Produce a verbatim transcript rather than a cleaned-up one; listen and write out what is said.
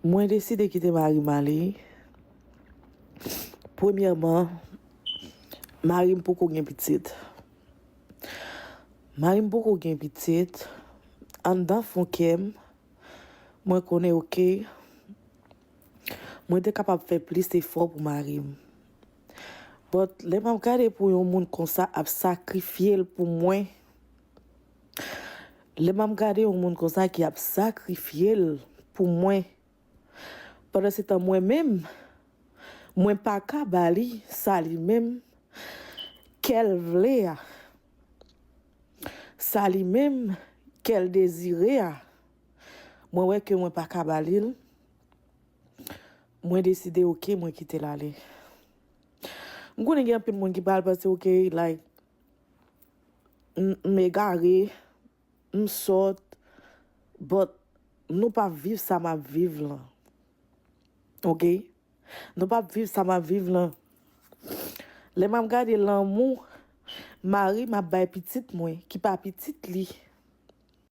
Mwen deside kite mari m ale. Premyèman, mari m poko gen pitit. Mari m poko gen pitit. Anndan fon kè m, mwen konnen, oke, mwen te kapab fè plis efò pou mari m. But lè m ap gade pou yon moun konsa ap sakrifye l pou mwen, lè m ap gade yon moun konsa ki ap sakrifye l pou mwen, pandan se tan mwen menm, mwen pa ka ba li sa li menm kè l vle a, sa li menm kè l dezire a, mwen wè ke mwen pa ka ba li l, mwen deside, oke, mwen kite l ale. M konnen gen anpil moun ki pral panse, oke, like, m m egare, m sòt, but nou p ap viv sa m ap viv lan. Oke? Nou p ap viv sa m ap viv lan. Lè m ap gade lanmou mari m ap bay pitit mwen, ki pa pitit li,